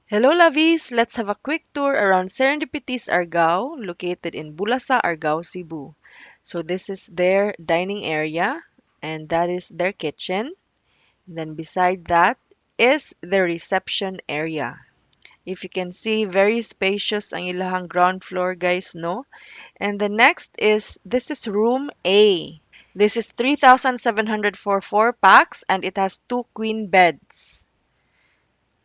Hello, lovies! Let's have a quick tour around Serendipities Argao, located in Bulasa, Argao, Cebu. So this is their dining area, and that is their kitchen. And then beside that is the reception area. If you can see, very spacious ang ilahang ground floor, guys, no? And the next is, this is room A. This is 3,700 for 4 pax, and it has 2 queen beds.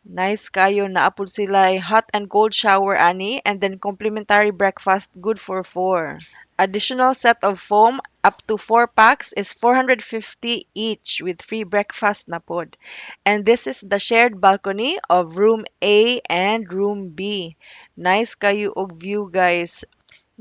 Nice kayo, naa pod sila hot and cold shower ani, and then complimentary breakfast good for 4. Additional set of foam up to 4 packs is 450 each with free breakfast na pod. And this is the shared balcony of room A and room B. Nice kayo og view, guys.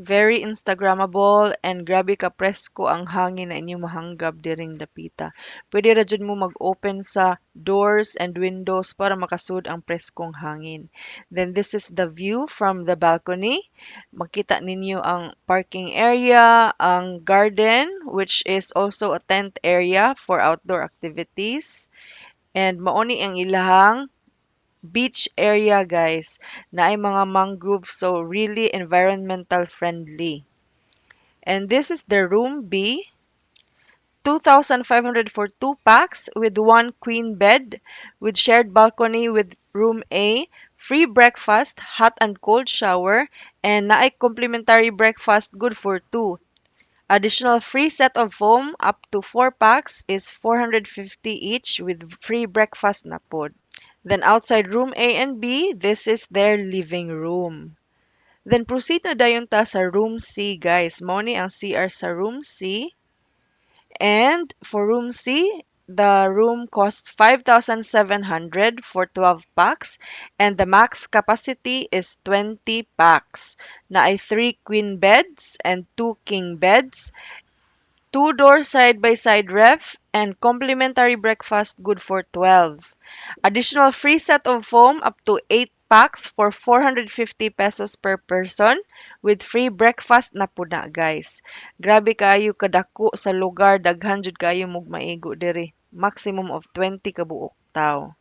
Very Instagrammable and grabe ka presko ang hangin na inyong mahanggap diring dapita. Pwede ra jud mo mag-open sa doors and windows para makasud ang preskong hangin. Then this is the view from the balcony. Makita ninyo ang parking area, ang garden, which is also a tent area for outdoor activities. And mao ni ang ilahang beach area, guys. Naay mga mangroves, so really environmental friendly. And this is the room B. 2,500 for 2 packs with 1 queen bed with shared balcony with room A, free breakfast, hot and cold shower, and naay complimentary breakfast good for 2. Additional free set of foam up to 4 packs is 450 each with free breakfast na pod. Then outside room A and B, this is their living room. Then proceed na dayon ta sa room C, guys. Mao ni ang CR sa room C. And for room C, the room costs 5,700 for 12 pax and the max capacity is 20 pax. Naay 3 queen beds and 2 king beds, 2-door side-by-side ref, and complimentary breakfast good for 12. Additional free set of foam up to 8 packs for 450 pesos per person with free breakfast na pud na, guys. Grabe kaayo kadako sa lugar, daghan jud kaayo mog maigo diri. Maximum of 20 ka buok tawo.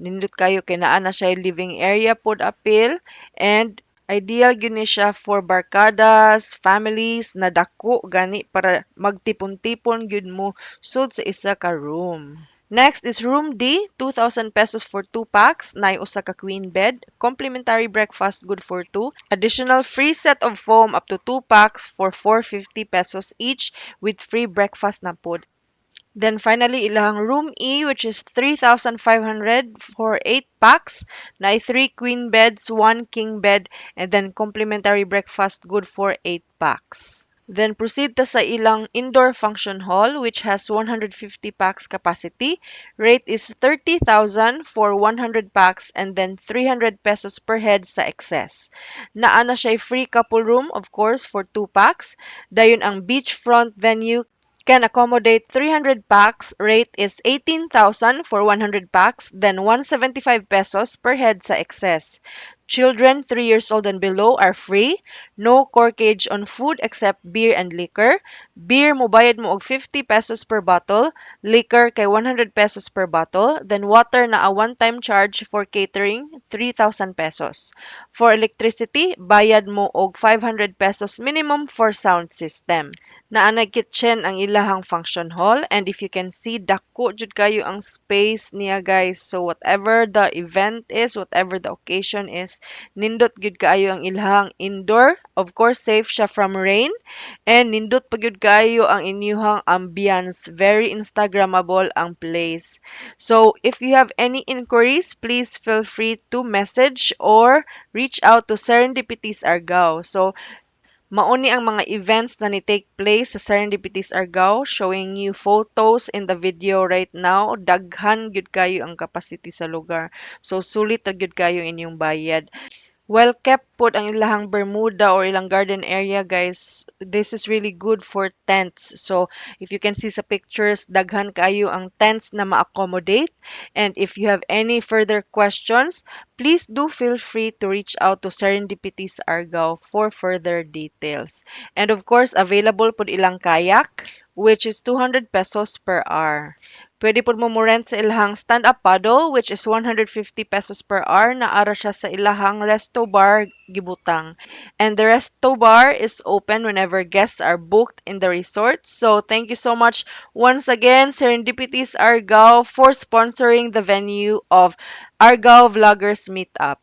Nindot kayo kay naa na siya living area pod apil and ideal gyud ni siya for barkadas, families na dako gani para magtipon-tipon gyud mo sud sa isa ka room. Next is room D, 2,000 pesos for 2 packs, naay usa ka queen bed, complimentary breakfast good for 2, additional free set of foam up to 2 packs for 450 pesos each with free breakfast na pod. Then finally, ilahang room E, which is 3,500 for 8 packs, naay 3 queen beds, 1 king bed, and then complimentary breakfast good for 8 packs. Then proceed ta sa ilang indoor function hall, which has 150 pax capacity. Rate is 30,000 for 100 pax and then 300 pesos per head sa excess. Naa na siya free couple room, of course, for 2 pax. Dayon ang beachfront venue can accommodate 300 pax. Rate is 18,000 for 100 pax, then 175 pesos per head sa excess. Children 3 years old and below are free. No corkage on food except beer and liquor. Beer, mobayad mo og 50 pesos per bottle, liquor kay 100 pesos per bottle, then water na a one-time charge for catering 3,000 pesos. For electricity, bayad mo og 500 pesos minimum for sound system. Naa na kitchen ang ilahang function hall, and if you can see, dako jud kayo ang space niya, guys. So whatever the event is, whatever the occasion is, nindot gyud kaayo ang ilahang indoor. Of course, safe siya from rain and nindot pa gyud kaayo ang inyuhang ambience. Very instagrammable ang place. So if you have any inquiries, please feel free to message or reach out to Serendipities Argao. So mao ni ang mga events na ni-take place sa Serendipities Argao, showing you photos in the video right now. Daghan gyud kayo ang capacity sa lugar. So sulit ra gyud kayo inyong bayad. Well kept pod ang ilahang Bermuda or ilang garden area, guys. This is really good for tents. So if you can see sa pictures, daghan kayo ang tents na ma-accommodate. And if you have any further questions, please do feel free to reach out to Serendipities Argao for further details. And of course, available pod ilang kayak, which is 200 pesos per hour. Pwede pud mo mo-rent sa ilahang stand-up paddle, which is 150 pesos per hour. Naa ra siya sa ilahang resto bar gibutang. And the resto bar is open whenever guests are booked in the resort. So thank you so much once again, Serendipities Argao, for sponsoring the venue of Argao Vloggers Meetup.